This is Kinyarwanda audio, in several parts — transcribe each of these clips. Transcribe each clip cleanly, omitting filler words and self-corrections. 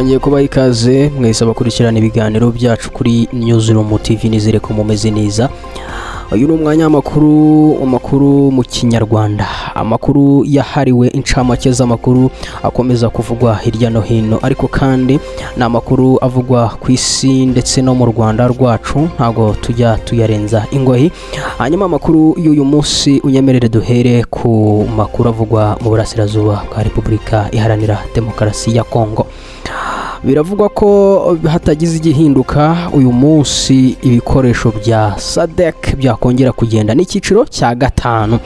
Nongeye kubaha ikaze mwese abakurikirana ibiganiro byacu kuri Newsroom TV, nizere ko mumeze neza. Uyu ni umwanya w'amakuru, amakuru mu Kinyarwanda, amakuru yahariwe incamake z'amakuru akomeza kuvugwa hirya no hino, ariko kandi ni amakuru avugwa ku isi ndetse no mu Rwanda rwacu, ntabwo tujya tuyarenza ingohi. Hanyuma amakuru y'uyu munsi unyemerere duhere ku makuru avugwa mu burasirazuba bwa Repubulika Iharanira Demokarasi ya Kongo. Biravugwa ko hatagize igihinduka uyu munsi ibikoresho bya SADC byakongera kugenda n'icyiciro cya gatanu.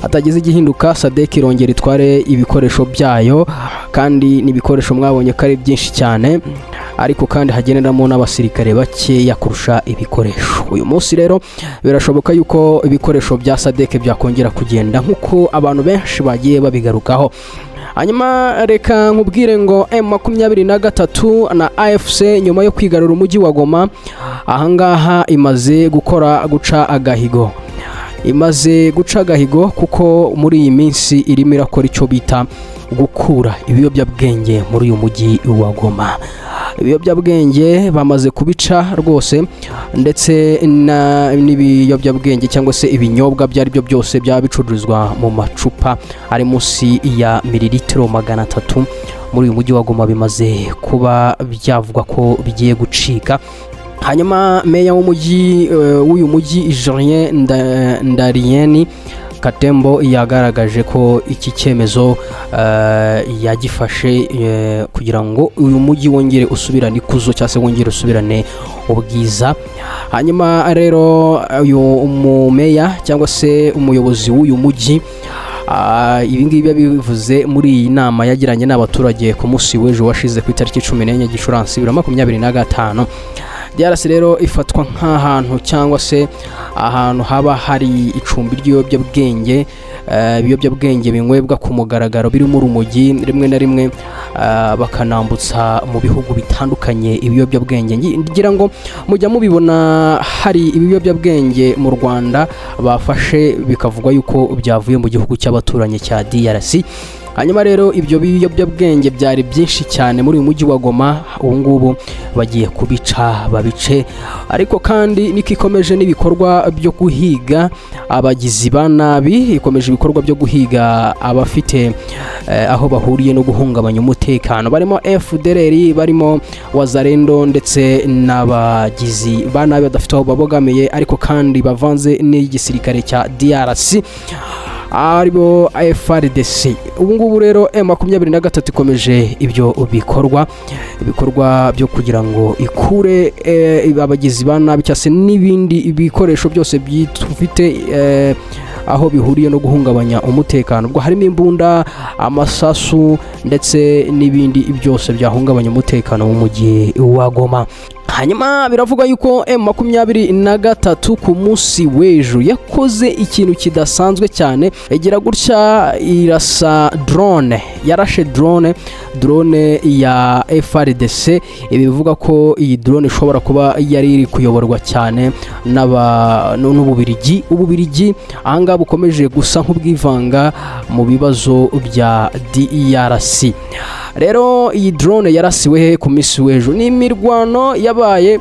Hatagize igihinduka SADC irongera itware ibikoresho byayo, kandi n'ibikoresho mwabonye ko ari byinshi cyane, ariko kandi hageneramo n'abasirikare bakeya kurusha ibikoresho. Uyu munsi rero birashoboka yuko ibikoresho bya SADC byakongera kugenda nk'uko abantu benshi bagiye babigarukaho. Hanyuma reka nkubwire ngo M23 na AFC nyuma yo kwigarura umujyi wa Goma, ahangaha imaze gukora guca agahigo. Imaze guca agahigo kuko muri iyi minsi irimo irakora icyo bita gukura ibiyobyabwenge muri uyu mujyi wa Goma. Ibiyobyabwenge bamaze kubica rwose, ndetse n'ibiyobyabwenge cyangwa se ibinyobwa byari byo byose byaba bicururizwa mu macupa ari munsi ya mililitiro 300 muri uyu mujyi wa Goma bimaze kuba byavugwa ko bigiye gucika. Hanyuma meya w'umujyi w'uyu mujyi Julien Ndarieni Katembo yagaragaje ko iki cyemezo yagifashe kugira ngo uyu mujyi wongere usubirane ikuzo cyangwa se wongere usubirane ubwiza. Hanyuma rero uyu umumeya cyangwa se umuyobozi w'uyu mujyi, ibi ngibi yabivuze muri iyi nama yagiranye n'abaturage ku munsi w'ejo washize ku itariki 14 Gicurasi 2025. DRC rero ifatwa nk'ahantu cyangwa se ahantu haba hari icumbi ry'ibiyobyabwenge, ibiyobyabwenge binywebwa ku mugaragaro birimo urumogi, rimwe na rimwe bakanambutsa mu bihugu bitandukanye ibiyobyabwenge. Ngira ngo mujya mubibona hari ibiyobyabwenge mu Rwanda bafashe bikavugwa yuko byavuye mu gihugu cy'abaturanyi cya DRC. Hanyuma rero ibyo biyobyabwenge byari byinshi cyane muri uyu mujyi wa Goma, ubu ngubu bagiye kubica babice. Ariko kandi niko ikomeje n'ibikorwa byo guhiga abagizi ba nabi, ikomeje ibikorwa byo guhiga abafite aho bahuriye no guhungabanya umutekano, barimo FDLR, barimo Wazalendo ndetse n'abagizi ba nabi badafite aho babogamiye, ariko kandi bavanze n'igisirikare cya DRC aribo FARDC. Ubu ngubu rero M23 ikomeje ibyo bikorwa, ibikorwa byo kugira ngo ikure abagizi ba nabi cyangwa se n'ibindi bikoresho byose bifite aho bihuriye no guhungabanya umutekano, ubwo harimo imbunda, amasasu ndetse n'ibindi byose byahungabanya umutekano w'umujyi wa Goma. Hanyuma biravugwa yuko M23 ku munsi w'ejo yakoze ikintu kidasanzwe cyane, igira gutya irasa drone, yarashe drone ya FARDC. Ibi bivuga ko iyi drone ishobora kuba yari iri kuyoborwa cyane n'Ububirigi. Ububirigi ahangaha bukomeje gusa nk'ubwivanga mu bibazo bya DRC. Rero iyi drone yarasiwe ku munsi w'ejo. Ni imirwano yabaye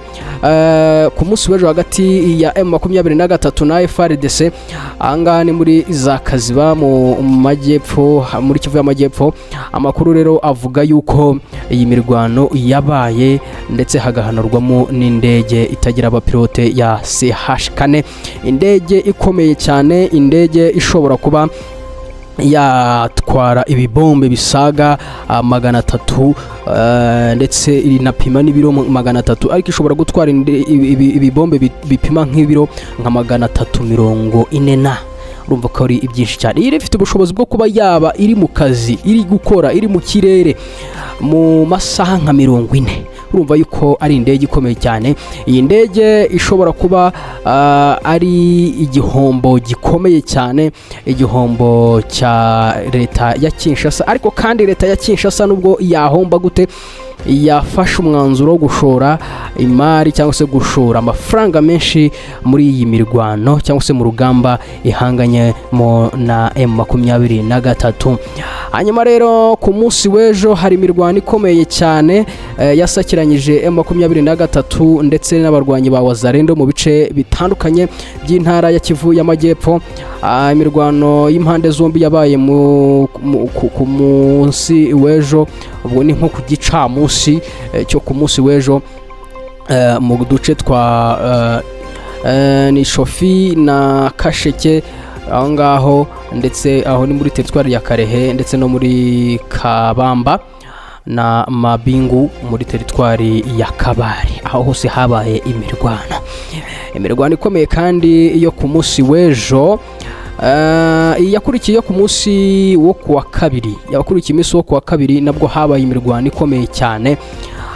ku munsi w'ejo hagati ya M23 na FARDC, ahangaha ni muri za Kaziba mu majyepfo, muri Kivu y'Amajyepfo. Amakuru rero avuga yuko iyi mirwano yabaye ndetse hagahanurwamo n'indege itagira abapilote ya CH4, indege ikomeye cyane, indege ishobora kuba yatwara ibibombe bisaga 300, ndetse inapima n'ibiro 300, ariko ishobora gutwara ibibombe bipima nk'ibiro nka 340 na urumva ko ari ibyinshi cyane. Iyi ifite ubushobozi bwo kuba yaba iri mu kazi, iri gukora, iri mu kirere mu masaha nka 40. Urumva yuko ari indege ikomeye cyane. Iyi ndege ishobora kuba ari igihombo gikomeye cyane, igihombo cya leta ya Kinshasa. Ariko kandi leta ya Kinshasa nubwo yahomba gute, yafashe umwanzuro wo gushora imari cyangwa se gushora amafaranga menshi muri iyi mirwano cyangwa se mu rugamba ihanganye mo na M23. Hanyuma rero ku munsi w'ejo hari imirwano ikomeye cyane yasakiranyije M23 ndetse n'abarwanyi ba Wazalendo mu bice bitandukanye by'intara ya Kivu y'Amajyepfo. Imirwano y'impande zombi yabaye ku munsi w'ejo, ubwo ni nko ku gicamunsi cyo ku munsi w'ejo mu duce twa ni Shofi na Kasheke aho ngaho, ndetse aho ni muri teritwari ya Karehe ndetse no muri Kabamba na Mabingu muri teritwari ya Kabare. Aho hose habaye imirwano ikomeye kandi yo ku munsi w'ejo. Yakurikiye ku munsi wo kuwa kabiri, yakurikiye iminsi wo kuwa kabiri nabwo habaye imirwano ikomeye cyane,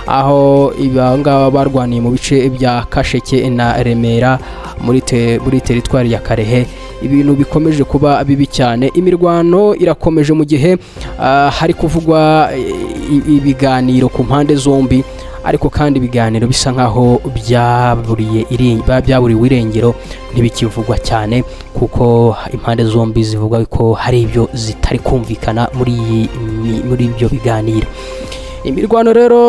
aho ibangaba barwaniye mu bice bya Kasheke na Remera muri teritwari ya Karehe. Ibintu bikomeje kuba bibi cyane, imirwano irakomeje mu gihe hari kuvugwa ibiganiro ku mpande zombi, ariko kandi ibiganiro bisa nkaho byaburiwe irengero, ntibikivugwa cyane kuko impande zombi zivuga ko hari ibyo zitari kumvikana muri ibyo biganiro. Imirwano rero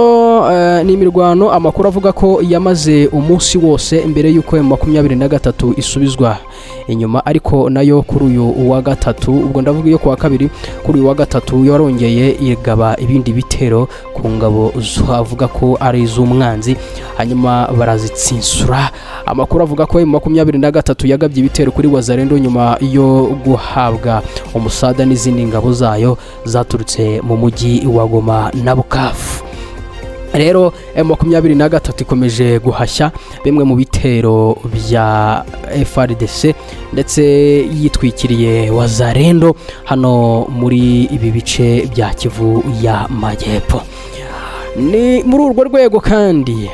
ni imirwano amakuru avuga ko yamaze umunsi wose mbere y'uko M23 isubizwa inyuma, ariko nayo kuri uyu wa gatatu, ubwo ndavuga iyo kuwa kabiri, kuri uyu wa gatatu yarongeye igaba ibindi bitero ku ngabo avuga ko ari iz'umwanzi, hanyuma barazitsinsura. Amakuru avuga ko M23 yagabye ibitero kuri Wazalendo nyuma yo guhabwa umusada n'izindi ngabo zayo zaturutse mu mujyi wa Goma na Bukavu. Rero M23 ikomeje guhashya bimwe mu bitero bya FARDC ndetse yitwikiriye Wazalendo hano muri ibi bice bya Kivu ya Majyepfo. Ni muri urwo rwego kandi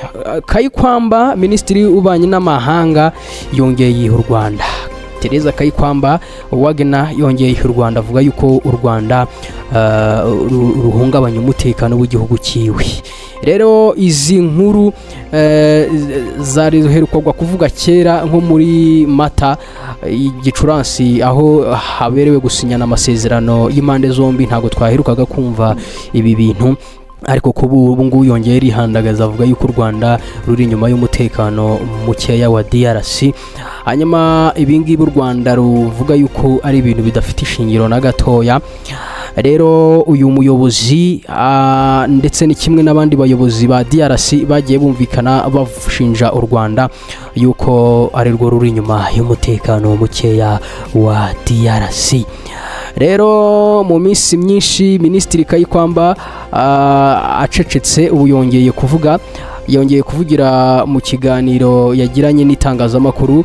Kayikwamba, minisitiri w'ububanyi n'amahanga, yongeye u Rwanda. Tereza Kayikwamba Wagner yongeye u Rwanda, avuga yuko u Rwanda ruhungabanya umutekano w'igihugu cyiwe. Rero izi nkuru zari ziheruka kuvuga kera nko muri Mata Gicurasi, aho haberewe gusinyana amasezerano y'impande zombi, ntago twaherukaga kumva ibi bintu, ariko kubu ubu ngubu yongeye rihandagaza avuga yuko u Rwanda ruri inyuma y'umutekano mukeya wa DRC. Hanyuma ibi ngibi u Rwanda ruvuga yuko ari ibintu bidafite ishingiro na gatoya. Rero uyu muyobozi ndetse ni kimwe n'abandi bayobozi ba DRC bagiye bumvikana bashinja u Rwanda yuko ari rwo ruri inyuma y'umutekano mukeya wa DRC. Rero mu minsi myinshi Minisitiri Kayikwamba acecetse, ubu yongeye kuvuga, yongeye kuvugira mu kiganiro yagiranye n'itangazamakuru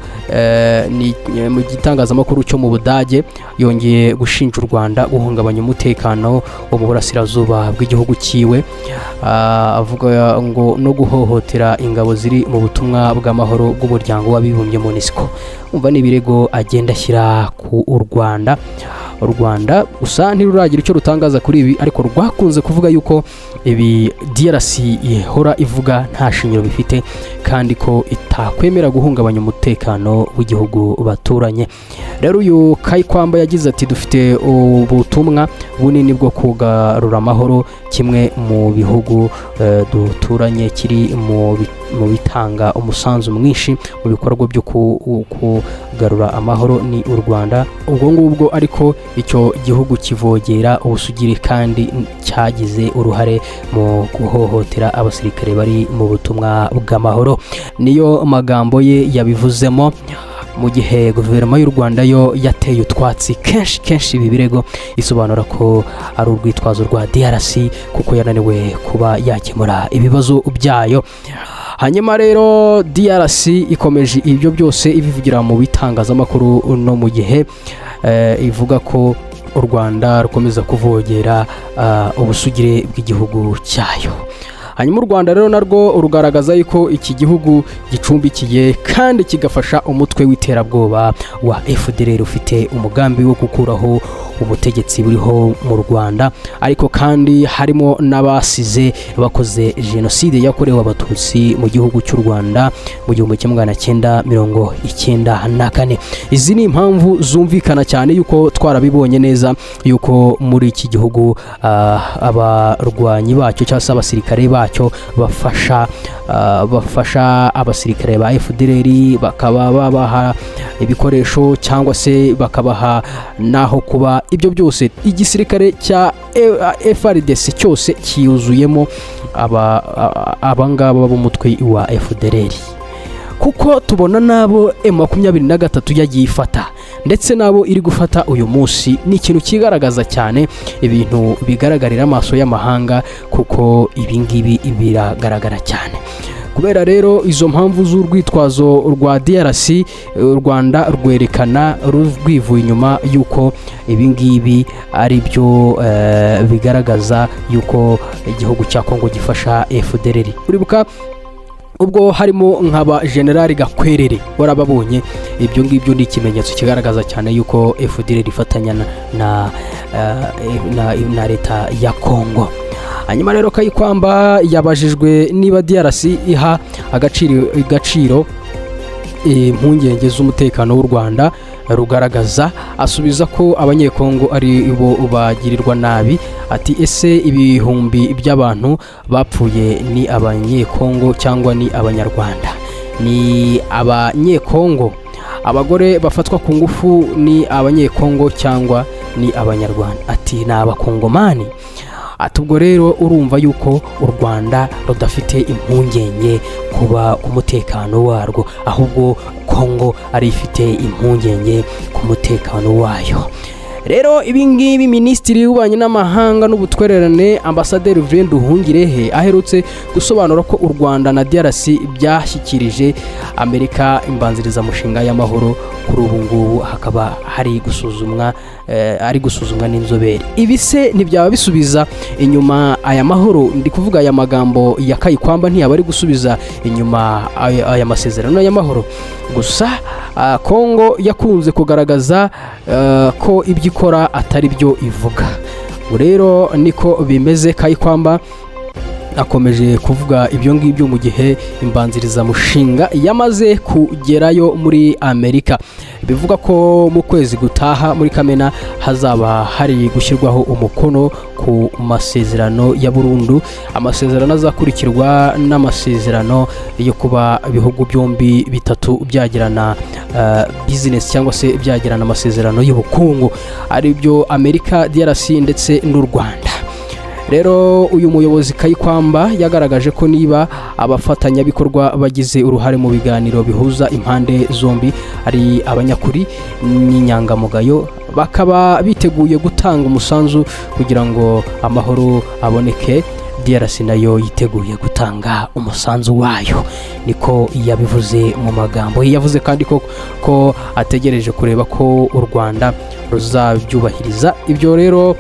mu gitangazamakuru cyo mu Budage, yongeye gushinja u Rwanda guhungabanya umutekano wo mu burasirazuba bw'igihugu cyiwe, avuga ngo no guhohotera ingabo ziri mu butumwa bw'amahoro bw'umuryango w'abibumbye MONUSCO. Umva n'ibirego agenda ashyira ku Rwanda. U Rwanda gusa ntiruragira icyo rutangaza kuri ibi, ariko rwakunze kuvuga yuko ibi DRC ihora ivuga nta shingiro bifite, kandi ko itakwemera guhungabanya umutekano w'igihugu baturanye. Rero uyu Kayikwamba yagize ati dufite ubutumwa bunini bwo kugarura amahoro, kimwe mu bihugu duturanye kiri mu bitanga umusanzu mwinshi mu bikorwa byo kugarura amahoro ni u Rwanda. Ubwo ngubwo ariko icyo gihugu kivogera ubusugire kandi cyagize uruhare mu guhohotera abasirikare bari mu butumwa bw'amahoro. Niyo magambo ye yabivuzemo, mu gihe guverinoma y'u Rwanda yo yateye utwatsi kenshi kenshi ibi birego, isobanura ko ari urwitwazo rwa DRC kuko yananiwe kuba yakemura ibibazo byayo. Hanyuma rero DRC ikomeje ibyo byose ibivugira mu bitangazamakuru no mu gihe ivuga ko u Rwanda rukomeza kuvogera ubusugire bw'igihugu cyayo. Hanyuma u Rwanda rero narwo rugaragaza yuko iki gihugu gicumbikiye kandi kigafasha umutwe w'iterabwoba wa FDLR ufite umugambi wo gukuraho ubutegetsi buriho mu Rwanda, ariko kandi harimo n'abasize bakoze jenoside yakorewe Abatutsi mu gihugu cy'u Rwanda mu 1994. Izi ni impamvu zumvikana cyane yuko twarabibonye neza yuko muri iki gihugu abarwanyi bacyo cyangwa se abasirikare bacyo bafasha abasirikare ba FDLR, bakaba babaha ibikoresho cyangwa se bakabaha naho kuba. Ibyo byose igisirikare cya FARDC cyose cyuzuyemo abangaba b'umutwe wa FDLR, kuko tubona nabo M23 yagiye ifata ndetse nabo iri gufata uyu munsi. Ni ikintu kigaragaza cyane ibintu bigaragarira amaso y'amahanga, kuko ibi ngibi biragaragara cyane. Kubera rero izo mpamvu z'urwitwazo rwa DRC, u Rwanda rwerekana rwivuye inyuma yuko ibi ngibi ari byo bigaragaza yuko igihugu cya Kongo gifasha FDLR. Uribuka ubwo harimo nk'aba General Gakwerere warababonye, ibyo ngibyo ni ikimenyetso kigaragaza cyane yuko FDLR ifatanya na leta ya Kongo. Hanyuma rero Kayikwamba yabajijwe niba DRC iha agaciro impungenge z'umutekano w'u Rwanda rugaragaza, asubiza ko abanyekongo ari bo bagirirwa nabi. Ati ese ibihumbi by'abantu bapfuye ni abanyekongo cyangwa ni abanyarwanda? Ni abanyekongo. Abagore bafatwa ku ngufu ni abanyekongo cyangwa ni abanyarwanda? Ati ni abakongomani. Ati ubwo rero urumva yuko u Rwanda rudafite impungenge kuba ku mutekano warwo, ahubwo Kongo ari ifite impungenge ku mutekano wayo. Rero ibi ngibi Minisitiri w'Ububanyi n'Amahanga n'Ubutwererane Ambasaderi Olivier Nduhungirehe aherutse gusobanura ko u Rwanda na DRC byashyikirije Amerika imbanzirizamushinga y'amahoro, kuri ubu ngubu hakaba hari gusuzumwa ari gusuzumwa n'inzobere. Ibi se ntibyaba bisubiza inyuma aya mahoro? Ndi kuvuga aya magambo ya Kayikwamba ntiyaba ari gusubiza inyuma aya masezerano y'amahoro. Gusa Kongo yakunze kugaragaza ko ibyo ikora atari byo ivuga. Rero niko bimeze. Kayikwamba akomeje kuvuga ibyo ngibyo mu gihe imbanzirizamushinga yamaze kugerayo muri Amerika. Bivuga ko mu kwezi gutaha muri Kamena hazaba hari gushyirwaho umukono ku masezerano ya burundu, amasezerano azakurikirwa n'amasezerano yo kuba ibihugu byombi bitatu byagirana business cyangwa se byagirana amasezerano y'ubukungu, ari byo Amerika, DRC ndetse n'u Rwanda. Rero uyu muyobozi Kayikwamba yagaragaje ko niba abafatanyabikorwa bagize uruhare mu biganiro bihuza impande zombi ari abanyakuri n'inyangamugayo, bakaba biteguye gutanga umusanzu kugira ngo amahoro aboneke, DRC nayo yiteguye gutanga umusanzu wayo, niko yabivuze mu magambo. Yavuze kandi ko ategereje kureba ko u Rwanda ruzabyubahiriza. Ibyo rero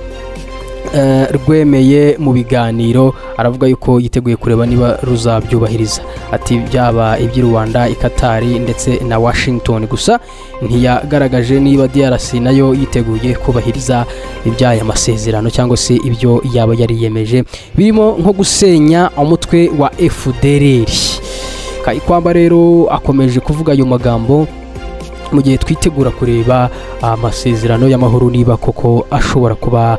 rwemeye mu biganiro, aravuga yuko yiteguye kureba niba ruzabyubahiriza. Ati byaba iby'i Rwanda, i Katari ndetse na Washington. Gusa ntiyagaragaje niba DRC nayo yiteguye kubahiriza iby'aya masezerano cyangwa se ibyo yaba yariyemeje, birimo nko gusenya umutwe wa FDLR. Kayikwamba rero akomeje kuvuga ayo magambo mu gihe twitegura kureba amasezerano y'amahoro niba koko ashobora kuba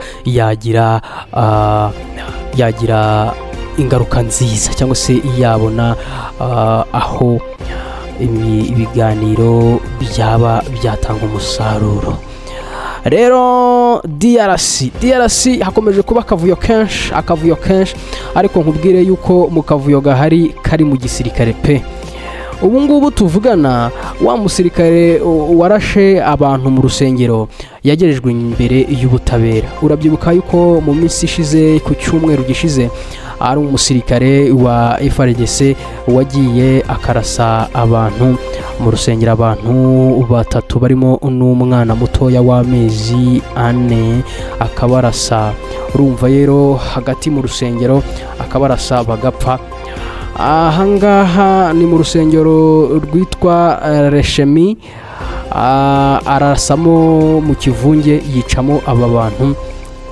yagira ingaruka nziza cyangwa se yabona aho ibiganiro byaba byatanga umusaruro. Rero DRC hakomeje kuba akavuyo kenshi, ariko nkubwire yuko mu kavuyo gahari kari mu gisirikare pe. Ubu ngubu tuvugana, wa musirikare warashe abantu mu rusengero yagerejwe imbere y'ubutabera. Urabyibuka yuko mu minsi ishize, ku cyumweru gishize, ari umusirikare wa FARDC wagiye akarasa abantu mu rusengero, abantu batatu barimo n'umwana mutoya w'amezi 4, akabarasa. Urumva rero hagati mu rusengero akabarasa bagapfa. Ahangaha ni mu rusengero rwitwa Reshemi, arasamo mu kivunge yicamo aba bantu,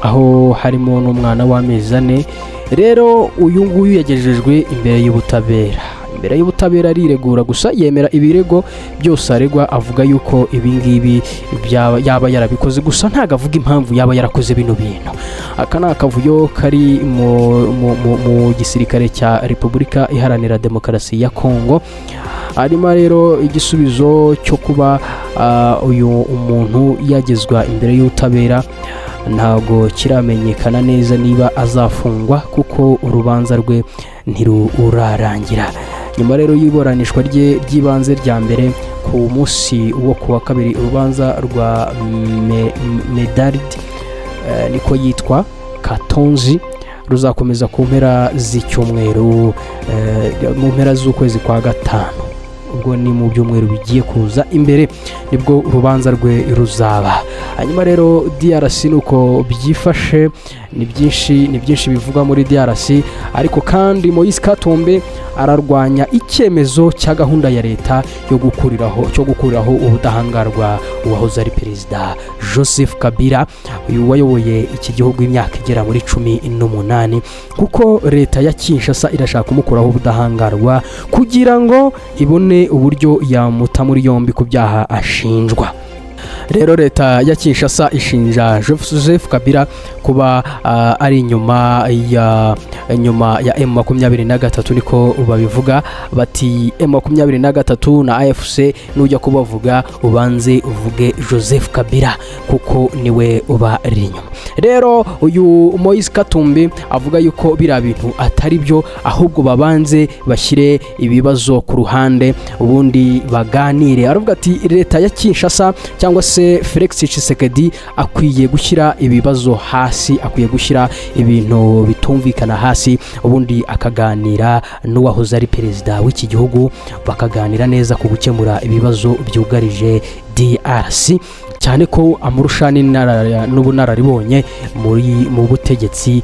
aho harimo n'umwana w'amezi 4. Rero uyu nguyu yagejejwe imbere y'ubutabera. Imbere y'ubutabera ariregura, gusa yemera ibirego byose aregwa, avuga yuko ibi ngibi yaba yarabikoze, gusa ntago avuga impamvu yaba yarakoze bino bintu. Aka ni akavuyo kari mu gisirikare cya Repubulika Iharanira Demokarasi ya Kongo. Harimo rero igisubizo cyo kuba uyu umuntu yagezwa imbere y'ubutabera ntago kiramenyekana neza niba azafungwa, kuko urubanza rwe ntirurarangira. Nyuma rero y'iburanishwa rye ry'ibanze rya mbere ku munsi wo kuwa kabiri, urubanza rwa Medard niko yitwa Katonzi ruzakomeza ku mpera z'icyumweru, mu mpera z'ukwezi kwa gatanu, ubwo ni mu byumweru bigiye kuza imbere nibwo urubanza rwe ruzaba. Hanyuma rero DRC nuko byifashe, ni byinshi bivugwa muri DRC, ariko kandi Moise Katumbi ararwanya icyemezo cya gahunda ya leta yo gukuriraho ubudahangarwa uwahoze ari perezida Joseph Kabila, uyu wayoboye iki gihugu imyaka igera muri 18, kuko leta ya Kinshasa irashaka kumukuraho ubudahangarwa kugira ngo ibone uburyo yamuta muri yombi ku byaha ashinjwa. Rero leta ya Kinshasa ishinja Joseph Kabila kuba ari inyuma ya M23, niko babivuga bati M23 na AFC nujya kubavuga ubanze uvuge Joseph Kabila kuko niwe uba ari inyuma. Rero uyu Moise Katumbi avuga yuko bira bintu atari byo, ahubwo babanze bashyire ibibazo ku ruhande ubundi baganire. Aravuga ati leta ya Kinshasa cyangwa se Felix Tshisekedi akwiye gushyira ibibazo hasi, akwiye gushyira ibintu bitumvikana hasi, ubundi akaganira n'uwahoze ari perezida w'iki gihugu, bakaganira neza ku gukemura ibibazo byugarije DRC, cyane ko amurusha n'ubunararibonye mu butegetsi,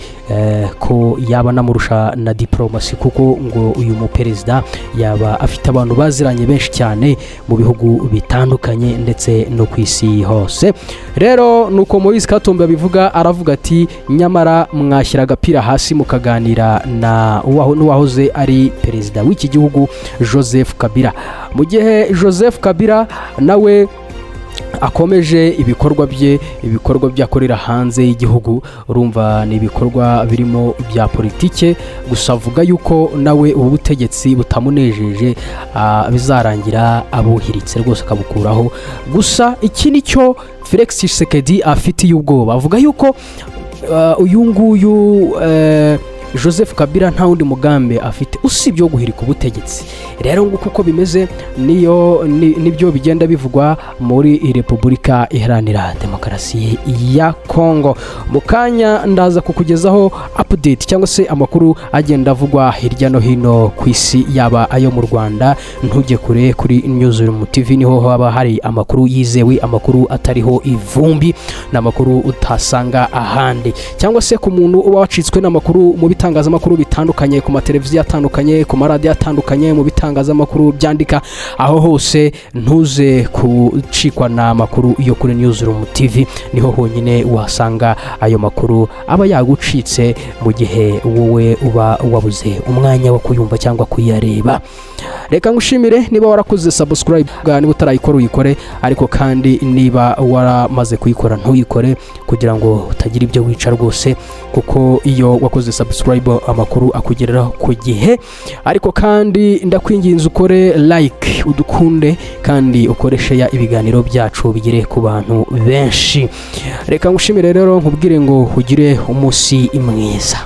ko yaba namurusha na diplomasi, kuko ngo uyu muperezida yaba afite abantu baziranye benshi cyane mu bihugu bitandukanye ndetse no ku isi hose. Rero nuko Moise Katumbi abivuga, aravuga ati nyamara mwashyira agapira hasi mukaganira na n'uwahoze ari perezida w'iki gihugu Joseph Kabila. Mu gihe Joseph Kabila nawe akomeje ibikorwa bye, ibikorwa byakorera hanze y'igihugu, urumva ni ibikorwa birimo bya politike, gusa avuga yuko nawe ubu butegetsi butamunejeje, bizarangira abuhiritse rwose akabukuraho. Gusa iki nicyo Felix Tshisekedi afitiye ubwoba, avuga yuko uyu nguyu Joseph Kabila nta wundi mugambi afite usibye wo guhirika ubutegetsi. Rero nguko uko bimeze, niyo nibyo bigenda bivugwa muri Repubulika Iharanira Demokarasi ya Kongo. Mu kanya ndaza kukugezaho update cyangwa se amakuru agenda avugwa hirya no hino ku isi, yaba ayo mu Rwanda. Ntujye kure, kuri Newsroom TV niho haba hari amakuru yizewe, amakuru atariho ivumbi, n'amakuru utasanga ahandi, cyangwa se ku muntu uba wacitswe n'amakuru mu bitangazamakuru bitandukanye, ku mateleviziyo atandukanye, ku maradiyo atandukanye, mu bitangazamakuru byandika, aho hose ntuze gucikwa n'amakuru yo kuri Newsroom TV, niho honyine wasanga ayo makuru aba yagucitse mu gihe wowe uba wabuze umwanya wo kuyumva cyangwa kuyareba. Reka ngushimire niba warakoze subscribe, niba utarayikora uyikore, ariko kandi niba waramaze kuyikora ntuyikore kugira ngo utagira ibyo wica rwose, kuko iyo wakoze subscribe amakuru akugereraho ku gihe. Ariko kandi ndakwinginze ukore like, udukunde kandi ukore share, ibiganiro byacu bigere ku bantu benshi. Reka ngushimire rero nkubwire ngo ugire umunsi mwiza.